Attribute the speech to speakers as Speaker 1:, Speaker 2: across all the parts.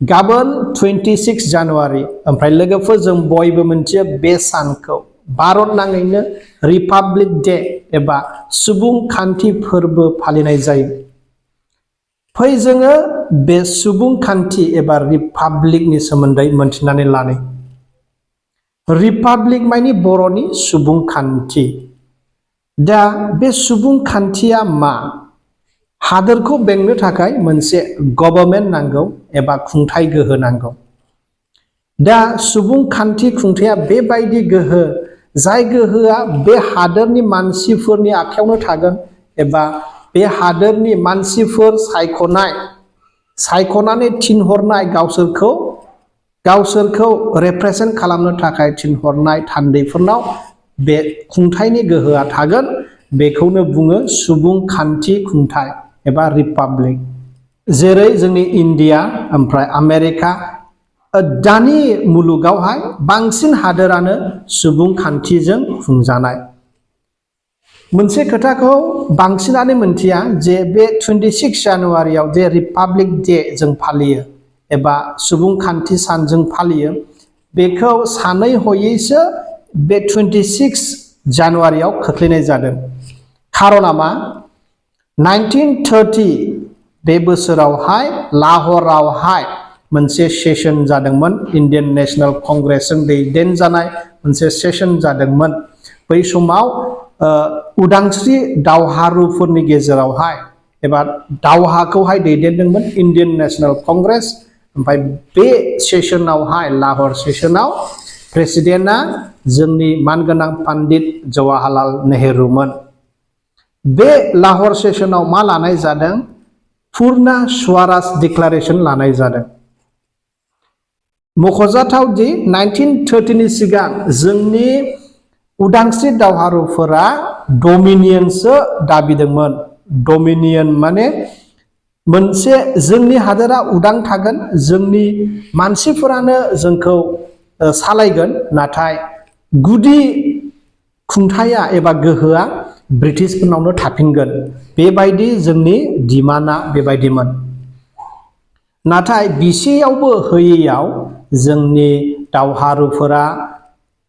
Speaker 1: गाबोन 26 जानुवारि ओमफ्राय लोगोफोर जों बयबो मोनसे बे सानखौ भारत नाङैनो रिपाब्लिक डे एबा सुबुंखान्थि फोरबो फालिनाय जायो। फै जोङो बे सुबुंखान्थि एबा रिपाब्लिकनि सोमोन्दै मोनथिनानै लानो। रिपाब्लिक मानि बर'नि सुबुंखान्थि। दा बे सुबुंखान्थिया मा? हादोरखौ बेंनो थाखाय मोनसे गभर्नमेन्ट नांगौ एबा खुंथाय गोहो नांगौ। दा सुबुंखान्थि खुंथाया बेबायदि गोहो जाय गोहोआ बे हादोरनि मानसिफोरनि आखायावनो थागोन एबा बे हादोरनि मानसिफोर सायख'नानै थिनहरनाय गावसोरखौ रिप्रेजेन्ट खालामनो थाखाय थिनहरनाय थान्दैफोरनाव बे खुंथायनि गोहोआ थागोन। बेखौनो बुङो सुबुंखान्थि खुंथाय एबा रिपाब्लिक। जेरै जोंनि इन्डिया ओमफ्राय आमेरिका दानि मुलुगावहाय बांसिन हादोरानो सुबुंखान्थिजों खुंजानाय। मोनसे खोथाखौ बांसिनानो मिन्थिया जे बे 26 जानुवारियाव जे रिपाब्लिक डे जों फालियो एबा सुबुंखान्थि सान जों फालियो, बेखौ सानै हयैसो बे 26 जानुवारियाव खोख्लैनाय जादों। खारना मा? 1930 बे बोसोरावहाय लाहौरावहाय मोनसे सेसन जादोंमोन। इन्डियान नेशनेल कंग्रेसजों दैदेनजानाय मोनसे सेसन जादोंमोन। बै समाव उदांस्रि दावहारुफोरनि गेजेरावहाय एबा दावहाखौहाय दैदेनदोंमोन इन्डियान नेशनेल कंग्रेस। ओमफ्राय बे सेसनावहाय लाहौर सेसनाव प्रेसिडेन्टआ जोंनि मानगोनां पन्डित जवाहरलाल नेहरूमोन। बे लाहौर सेसनाव मा लानाय जादों? पुर्ना स्वराज डिक्लारेसन लानाय जादों। मख'जाथाव दि 1930 नि सिगां जोंनि उदांस्रि दावहारुफोरा डमिनियनसो दाबिदोंमोन। डमिनियन माने मोनसे जोंनि हादोरा उदां थागोन, जोंनि मानसिफोरानो जोंखौ सालायगोन, नाथाय गुदि खुंथाया एबा गोहोआ ब्रिटिशफोरनावनो थाफिनगोन। बेबायदि जोंनि डिमान्डआ बेबायदिमोन। नाथाय बिसेयावबो होयैयाव जोंनि दावहारुफोरा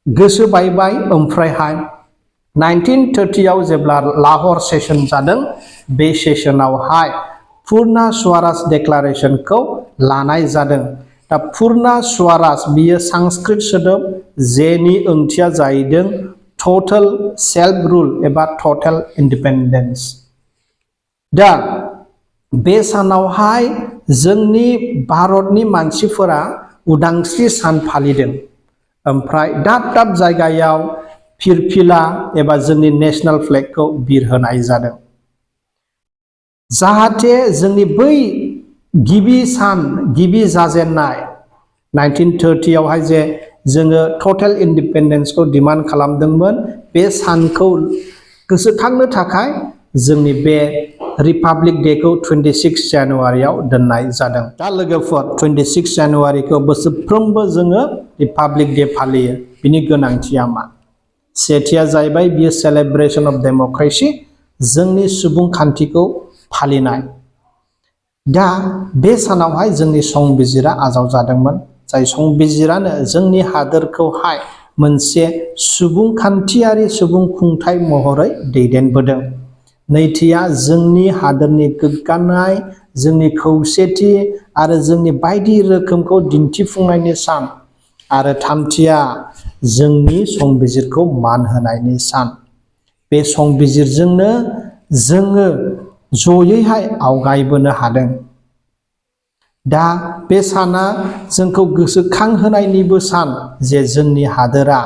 Speaker 1: गोसो बायबाय। ओमफ्रायहाय 1930 आव जेब्ला लाहौर सेसन जादों, बे सेसनावहाय पुर्ना स्वराज डिक्लारेसनखौ लानाय जादों। दा पुर्ना स्वराज बियो संस्कृत सोदोब जेनि ओंथिया जाहैदों टटेल सेल्फ रुल एबा टटेल इन्डिपेन्डेन्स। दा बे सानावहाय जोंनि भारतनि मानसिफोरा उदांस्रि सान फालिदों। ओमफ्राय दाब दाब जायगायाव फिरफिला एबा जोंनि नेशनेल फ्लेगखौ बिरहोनाय जादों। जाहाथे जोंनि बै गिबि जाजेननाय 1930 आवहाय जे जोङो टटेल इन्डिपेन्डेन्सखौ डिमान्ड खालामदोंमोन, बे सानखौ गोसोखांनो थाखाय जोंनि बे रिपाब्लिक डेखौ 26 जानुवारियाव दोननाय जादों। दा लोगोफोर 26 जानुवारिखौ बोसोरफ्रोमबो जोङो रिपाब्लिक डे फालियो। बिनि गोनांथिया मा? सेथिया जाहैबाय बियो सेलेब्रेशन अफ डेम'क्रेसि, जोंनि सुबुंखान्थिखौ फालिनाय। दा बे सानावहाय जोंनि संबिजिरा आजावजादोंमोन, जाय संबिजिरानो जोंनि हादोरखौहाय मोनसे सुबुंखान्थियारि सुबुं खुंथाय महरै दैदेनबोदों। नैथिया जोंनि हादोरनि गोग्गानाय, जोंनि खौसेथि आरो जोंनि बायदि रोखोमखौ दिन्थिफुंनायनि सान। आरो थामथिया जोंनि संबिजिरखौ मान होनायनि सान। बे संबिजिरजोंनो जोङो जयैहाय आवगायबोनो हादों। दा बे साना जोंखौ गोसोखांहोनायनिबो सान जे जोंनि हादोरा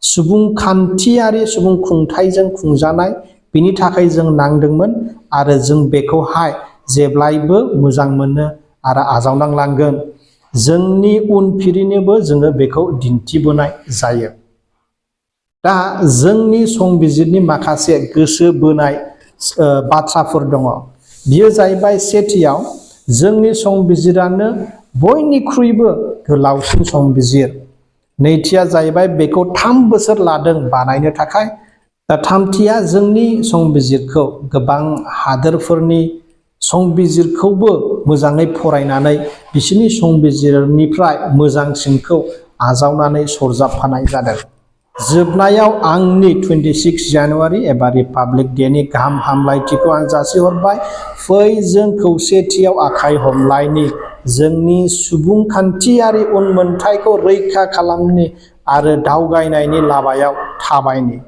Speaker 1: सुबुंखान्थियारि सुबुं खुंथायजों खुंजानाय, बिनि थाखाय जों नांदोंमोन आरो जों बेखौहाय जेब्लायबो मोजां मोनो आरो आजावनांलांगोन। जोंनि उनफिरिनोबो जोङो बेखौ दिन्थिबोनाय जायो। दा जोंनि संबिजिरनि माखासे गोसो बोनाय बाथ्राफोर दङ। बियो जाहैबाय सेथियाव जोंनि संबिजिरानो बयनिख्रुइबो गोलावसिन संबिजिर। नैथिया जाहैबाय बेखौ 3 बोसोर लादों बानायनो थाखाय। दा थामथिया जोंनि संबिजिरखौ गोबां हादोरफोरनि संबिजिरखौबो मोजाङै फरायनानै बिसोरनि संबिजिरनिफ्राय मोजांसिनखौ आजावनानै सरजाबफानाय जादों। जोबनायाव आंनि 26 जानुवारि एबा रिपाब्लिक डेनि गाहाम हामलायथिखौ आं जासिहरबाय। फै जों खौसेथियाव आखाइ हमलायनि, जोंनि सुबुंखान्थियारि उनमोनथाइखौ रैखा खालामनि आरो दावगानायनि लामायाव थाबायनि।